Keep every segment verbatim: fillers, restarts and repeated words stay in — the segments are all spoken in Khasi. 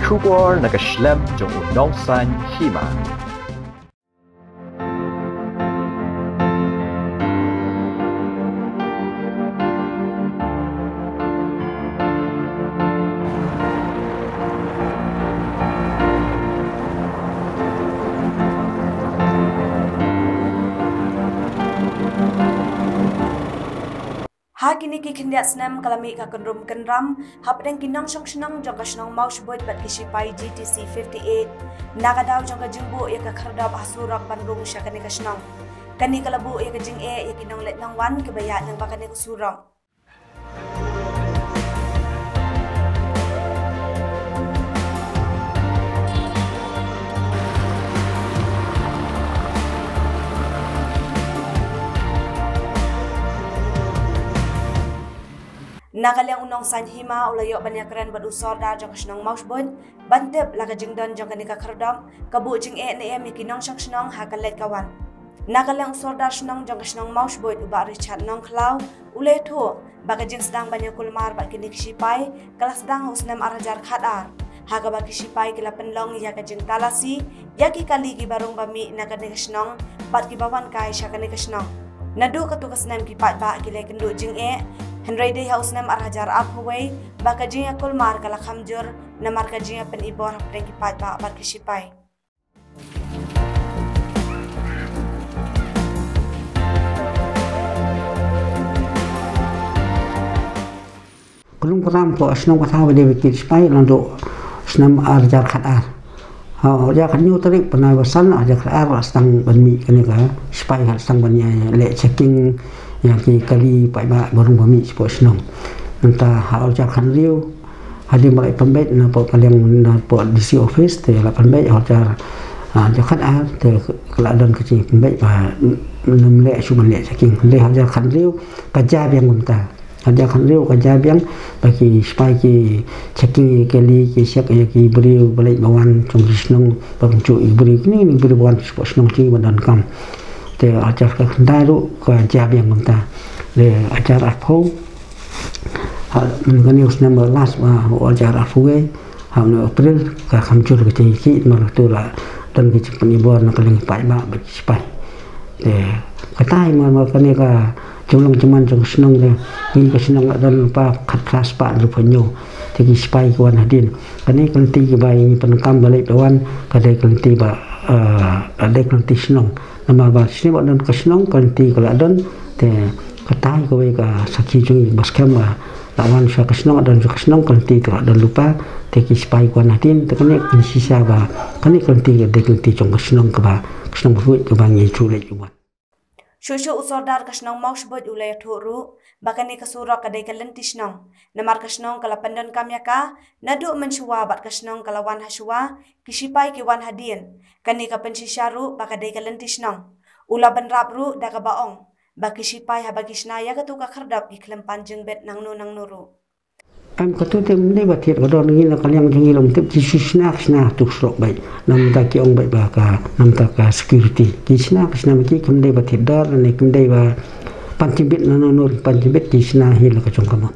Khubor na ka shlem jong u Nongsaiñ Hima. Ha kine ki khyndiat snem ka la mih ka kynrum kynram hapdeng ki nongshong shnong jong ka shnong Mawshbuit bad ki shipai G T C fifty-eight na ka daw jong ka jingbuh ïa ka khyrdop ha surok ban rung sha kane ka shnong. Kane ka la buh ïa ka jingeh ïa ki nongleit nongwan kiba ïaid lyngba kane ka surok. Na ka liang u Nongsaiñ Hima u la ïoh ban ïakren bad u sordar jong ka shnong Mawshbuit ban tip la ka jingdon jong kane ka khyrdop ka buh jingeh ne em ïa ki nongshong shnong ha ka leit ka wan. Na ka liang u sordar shnong jong ka shnong Mawshbuit u Bah Richard Nongkhlaw u la ïathuh ba ka jingsdang ban ïakulmar bad kine ki shipai ka la sdang ha u snem ar hajar khatar, ha kaba ki shipai ki la pynlong ïa ka jingtalasi ïa ki kali kiba rung ba mih na kane ka shnong bad kiba wan kai sha kane ka shnong. Naduh katto ka snem ki paidbah ki la ïakynduh jingeh, hynrei dei ha u snem ar hajar arphew wei ba ka jingïakulmar ka la kham jur namar ka jingïapynibor hapdeng ki paidbah bad ki shipai. Ka lum ka ram ka shnong ka thaw ba dei ba ki shipai naduh snem ar hajar khatar. Ha, ha ka hynñiew tarik bnai ba san ar hajar khatar la sdang ban mih kane ka shipai, ha sdang ban ïa leh checking ïa ki kali paidbah ba rung ba mih shapoh shnong. Nangta ha ar hajar khathynriew hadien ba la pynbeit na poh ka liang na poh D C office te la pynbeit ha ar hajar, ah, khatar te ka la don ka jingpynbeit ba ym leh shuh ban leh checking. Te ha ar hajar khathynriew ka jia biang kumta. Ha ar hajar khathynriew ka jia biang ba ki shipai ki checking ïa ki kali, ki check ïa ki briew ba leit ba wan jong ki shnong, ba pynjot ïa ki briew kine, kine briew ba wan shapoh shnong jong ngi ba donkam. Te ha ar hajar khatkhyndai ruh ka jia biang kumta. Te ha ar hajar arphew, ha, mynta kane u snem ba last ba ha ar hajar arphew wei, ha u snem April ka kham jur ka jingïakhih namar kato la don ka jingpynibor na ka liang ki paidbah bad ki shipai. Te katai namar kane ka jinglong jingman jong ka shnong te, ngi ka shnong la don lypa khatphra spah hynriewphew hynñiew. Te ki shipai ki wan hadien. Kane ka lynti kiba ngi pyndonkam ba leit ba wan ka dei ka lynti ba, eh, ka dei ka lynti shnong. Namar ba shisien ba don ka shnong ka lynti ka la don, te katai kawei ka sakhi jong ngi ba skhem ba la wan sha ka shnong, don sha ka shnong ka lynti ka la don lypa, te ki shipai ki wan hadien, te kane ka shisha ba kane ka lynti ka dei ka lynti jong ka shnong kaba, ka shnong Mawshbuit kaba ngi ju leit ju wan. Shuh shuh u sordar ka shnong Mawshbuit u la ïathuh ruh ba kane ka surok ka dei ka lynti shnong. Namar ka shnong ka la pyndonkam ïa ka naduh mynshuwa bad ka shnong ka la wan ha shuwa, ki shipai ki wan hadien. Kane ka pynshisha ruh ba ka dei ka lynti shnong. U la bynrap ruh da kaba ong ba ki shipai haba ki shna ïa kato ka khyrdop ki khlem pan jingbit nangno nangno ruh. Em, kato te ym dei ba thied, ka don ngi na ka liang jong ngi la ym tip, ki shu shna ki shna ha tu surok beit. Namar ki ong beit ba ka, namar ka security. Ki shna ki shna ma ki, kim dei ba thied dor ne kim dei ba pan jingbit nangno nangno, pan jingbit, ki shna hi la ka jong ka mon.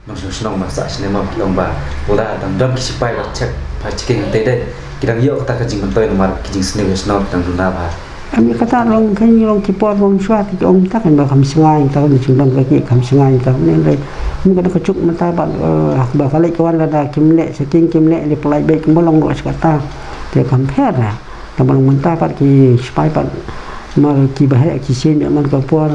Nongshong shnong ba sah shnong ma ki ong ba lada dang don ki shipai ba check, ba checking hangtei dei, ki dang ïoh kata ka jingmyntoi namar ki jingsniew ïa shnong ki dang duna ba. Em, ïa kata long, kan long ki por ba mynshuwa te ki ong mynta kan ba kham shngaiñ, ta ka jingdon ka ki kham shngaiñ ta ne dei. Ym, kata ka juk mynta ba, eh, ba ka leit ka wan lada kim leh checking, kim leh leh pynlait beit, kim ba long ruh sha kata. Te kham pher ra. Tang ba long mynta pat ki shipai pat mar kiba heh ki sien ïa man ka por.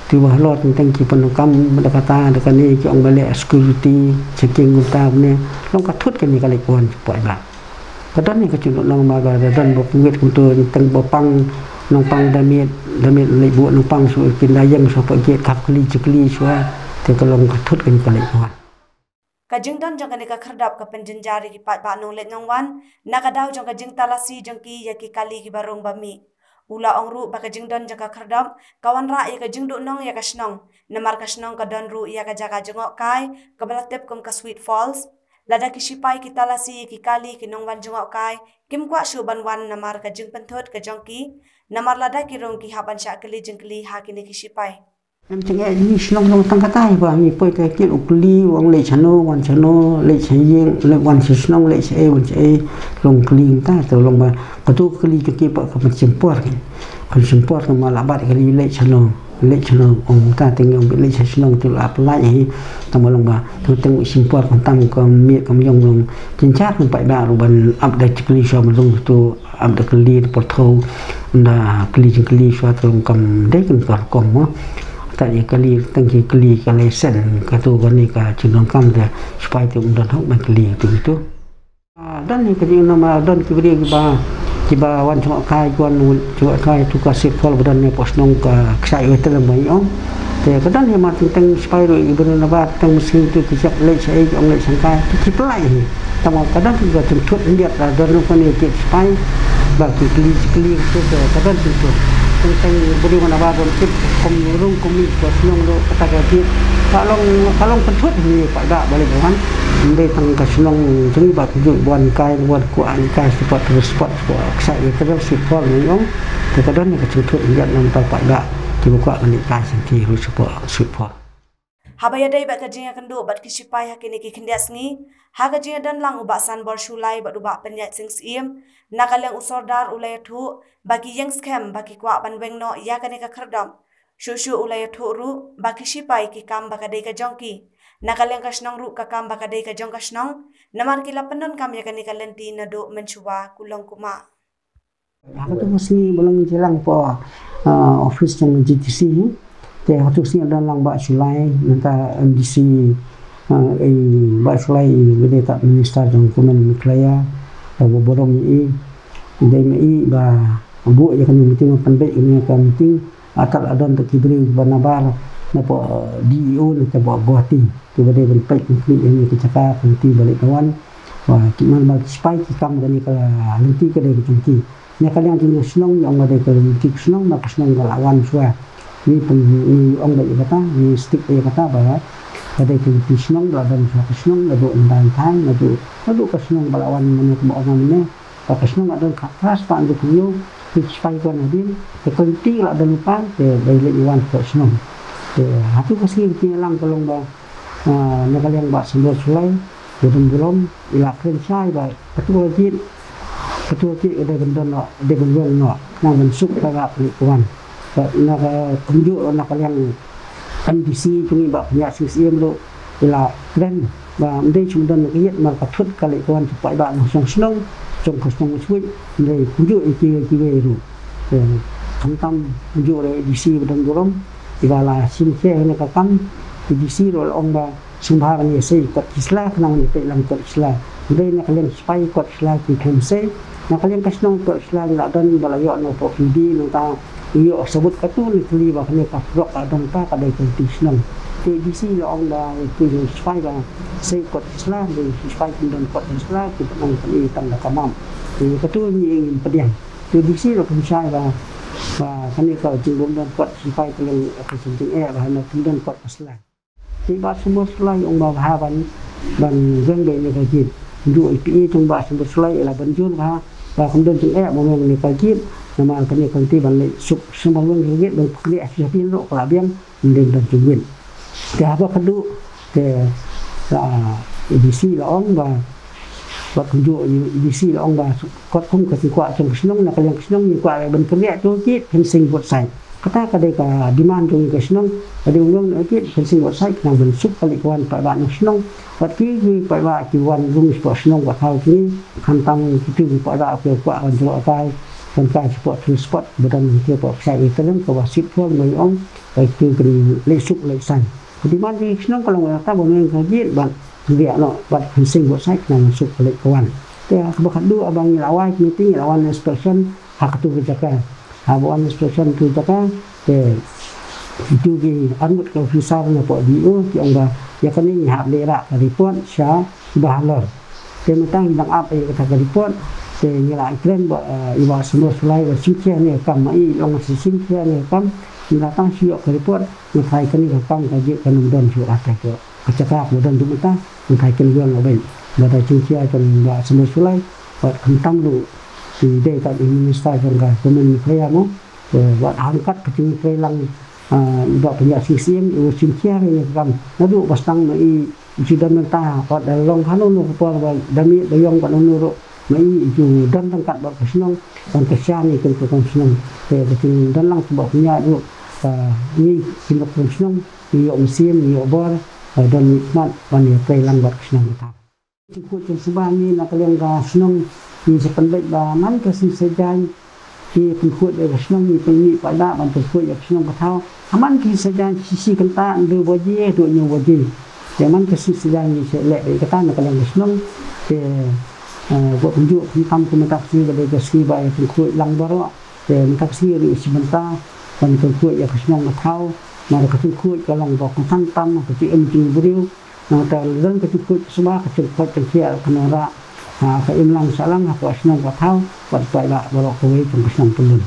Te ba halor teng teng ki pyndonkam da kata da kane, ki ong ba leh security checking kumta ne. Long ka thut kane ka leit ka wan ki paidbah. Ka don ne ka jingdon nong ma ba da don ba pynwit kumto teng ba pang nongpang da miet, da miet leit buh nongpang shu kin da ïeng shu pa gate, khap kali jikli shuwa. Te ka long ka thut kane ka leit ka wan. Ka jingdon jong kane ka khyrdop ka pynjynjar ïa ki paidbah nongleit nongwan na ka daw jong ka jingtalasi jong ki ïa ki kali kiba rung ba mih. U la ong ruh ba ka jingdon jong ka khyrdop ka wanrah ïa ka jingduhnong ïa ka shnong, namar ka shnong ka don ruh ïa ka jaka jngohkai kaba la tip kum ka Sweet Falls. Lada ki shipai ki talasi ïa ki kali, ki nongwan jngohkai kim kwah shuh ban wan namar ka jingpynthut ka jong ki, namar lada ki rung ki hap ban shah kylli jingkylli ha kine ki shipai. Em, teng eh, ngi shnong long tang kata hi ba ngi poi ka kit u kylli, u ong leit shano, wan shano, leit sha ïing, leit wan sha shnong, leit sha ei, wan sha ei, long kylli mynta, to long ba katu ka kylli ka ki ba ka ban shim por ki. Kan shim por ka ma la bat kylli leit shano, leit shano, ong mynta teng ong leit sha shnong tu la pynlait hi, tang ba long ba, tu teng shim por kan tam ka miet ka myong long, jynjar kan paidbah ruh ban ap da kylli sha ma long tu, ap da kylli da pyrthuh, da kylli jingkylli shuwa, te long kam dei kan ka rukom mo. Ta ïa kylli tang ki kylli ka lesen, katu kane ka jingdonkam da sipai te ym don hok ban kylli tu tu. Ah, don hi ka jingdonkam, don ki briew kiba, kiba wan jngohkai, wan jngohkai tu ka sip kol ba don ne pos nong ka ksai oi telem ba ong. Te ka don hi ma teng teng sipai ruh kiba don na ba teng mesti tu ki siap leit sha ei, ong leit sha kai, ki ki pynlait hi. Tang ka don tu ka jingthut hyndiat la don ruh kane ki sipai ba ki kylli ki kylli tu ka don tu tu. Teng teng bri mana ba don tip kom rung kom ni ko shnong ruh kata ka jit. Ka long, ka long pynthut hi paidbah ba leit wan. Ndei tang ka shnong jong ba ki ju wan kai wan ku an kai spot spot spot ksai ïa ka dang sip kol ni ong. Te ka don ni ka jingthut hyndiat nang tang paidbah kiba kwah ban leit kai sha ki ruh spot spot. Haba ïadei bad ka jingïakynduh bad ki sipai ha kine ki khyndiat sngi, ha ka jingïadon lang u Bah Sanbor Shullai bad u Bah Pynïaid Sing Syiem, na ka liang u Sordar u la ïathuh ba ki ïeng skhem ba ki kwah ban weng noh ïa kane ka khyrdop. Shuh shuh u la ïathuh ruh ba ki sipai ki kam ba ka dei ka jong ki. Na ka liang ka shnong ruh ka kam ba ka dei ka jong ka shnong, namar ki la pyndonkam ïa kane ka lynti naduh mynshuwa, kulong kumah. Ha katu ka sngi ba long jingïalang po, ah, office jong G T C hi. Te ha katu ka sngi don lang Bah Shullai, nangta M D C, ah, eh, Bah Shullai, ba dei ta minister jong Kumne Meghalaya, ba burom ïa i, dei ma i ba buh ïa kane ka meeting, ba pynbeit ïa kane ka meeting, ah, kat la don ta ki briew ba nabar, na po, eh, D E O, na ta ba Guwahati, ki ba dei ban peit complete ïa kane ka jaka, ka meeting ba leit ka wan. Wa, ki man ba ki sipai ki kam kane ka lynti ka dei ka jong ki. Ne ka liang jong ka shnong, ong ka dei ka lynti ka shnong, ba ka shnong ka la wan shuwa. Ngi pyn, ngi ong ba ïa kata, ngi stick ïa kata ba ka dei ka lynti shnong, ba la don shuwa ka shnong, naduh ynda ynda, naduh, naduh ka shnong ba la wan mane ka ba ong mane. Ba ka shnong ka don ka tras pa ngi pynïoh, ki sipai ka wan hadien, te ka lynti ka la don lypa, te ba ïa leit wan ka shnong. Te hatu ka sngi ka jingïalang ka long ba, ah, na ka liang Bah Sanbor Shullai, Ba don burom, i la kren shai ba katu ka kit, katu ka kit ka dei ban don, dei ban weng noh, khnang ban suk paidbah ka leit ka wan. Ba na ka kumjuh na ka liang M D C jong ngi Bah Pynïaid Sing Syiem ruh i la kren ba ym dei shu don ka ïit, namar ka thut ka leit ka wan jong paidbah na shnong shnong, jong ka shnong Mawswit, ym dei kumjuh ïa kiwei kiwei ruh. Te khamtam kumjuh ruh A D C ba don burom, i ba la shim khia ïa kane ka kam, A D C ruh la ong ba sngewbha ban ïasei kot ki sla, khnang ban ïapeit lang kot ki sla. Hynrei na ka liang sipai kot ki sla ki khlem sei. Na ka liang ka shnong kot ki sla ngi la don ba la ïoh na pok P D nangta ïoh sabut katu ne kli ba kane ka prok ka don ta ka dei ka lynti shnong. Te A D C la ong ba ki sipai ba sei kot ki sla, hynrei sipai kim don kot ki sla, ki pynang kane tang da ka map. Te katu ngi ïeng pdiang. Te A D C la pynshai ba, ba kane ka jingbym don kot sipai ka liang ka jingeh ba hana kim don kot ka sla. Te Bah Sumar Sulai ong ba bha ban, ban weng beit ïa kane ka gate. Kumjuh i P A jong Bah Sumar Sulai i la ban jur bha, ba kam don jingeh ban weng ïa kane ka gate. Namar kane ka lynti ban leit suk sumar weng ïa ka gate ban pynleh sha phi ruh ka la biang, ym don jingwit. Te haba khadduh te, ah, A D C la ong ba, bad kumjuh i A D C la ong ba, katkum ka jingkwah jong ka shnong, na ka liang ka shnong ngi kwah ban pynleh tu ka gate, fencing both side. Kata ka dei ka demand jong ngi ka shnong, ka dei ban long na ka gate, fencing both side, khnang ban suk ka leit ka wan paidbah na shnong. Bad ki, ki paidbah ki wan rung shapoh shnong ba thaw kine, khamtam kito ki paidbah ki kwah ban jngohkai, ban kai shapoh tourist spot, ba don kito poh kshaid ri tyrlem kaba sip phyllaw, ngi ong, ba kito kin leit suk leit saiñ. Ka demand jong ngi ka shnong ka long kata ba ym weng ka gate bad pynbiang noh bad fencing both side, khnang ban suk ka leit ka wan. Te kaba khadduh haba ngi la wai committee ngi la wan inspection ha katu ka jaka. Haba wan inspection tu jaka, te itu ki arngut ka officer na poh D E O ki ong ba ïa kane ngi hap leh rah ka report sha kiba halor. Te mynta ngi dang ap ïa kata ka report, te ngi la kren bad, eh, i Bah Sumar Sulai ba shim khia ne kam, ma i ong ba shim khia ne kam, ngi la tang shu ïoh ka report, ngi tharai kane ka kam ka gate kan ym don shuh ha kata ka jaka kaba don tu mynta, ngi tharai kan ym don noh beit. Bad ka jingkhia jong Bah Sumar Sulai, bad khamtam ruh ki dei kat i minister jong ka Kumne Meghalaya mo, eh, bad hangkat ka jingtrei lang Ah, i Bah Pynïaid Sing Syiem, i u shim kiar ïa ka kam. Naduh ba sdang ma i ju don mynta, wat da long hano hano ka por ba da mih da ïong bad hano hano ruh, ma i ju don ryngkat bad ka shnong, ban kyrshan ïa kane ka kam shnong. Te ka jingdon lang sha Bah Pynïaid ruh, ah, ngi ki nongpynïaid shnong, ngi ïoh mynsiem, ngi ïoh bor, ah, don mihkhmat ban ïatrei lang bad ka shnong ka thaw. Jingkhuid jingsuba ngi na ka liang ka shnong, ngi sa pynbeit ba man ka sngi Saitjaiñ, ngi pynkhuid ïa ka shnong, ngi pynmih paidbah ban pynkhuid ïa ka shnong ka thaw. Ha man ka sngi Saitjaiñ, shi shi kynta, hynriew baje haduh hynñiew baje. Te man ka sngi Saitjaiñ ngi sa leh ïa kata na ka liang ka shnong. Te, eh, wat kumjuh khamtam kumta ka sngi ka dei ka sngi ba ïa pynkhuid lang baroh. Te mynta ka sngi ruh shi bynta ban pynkhuid ïa ka shnong ka thaw. Namar ka jingkhuid ka long ba kongsan tam, ka jingim jong ki briew. Nangta lada ka jingkhuid ka suba, ka jingkhuid ka jingkhiah ka nongrah, ha, ka im lang sah lang hapoh shnong ka thaw bad paidbah baroh kawei jong ka shnong Tymmen.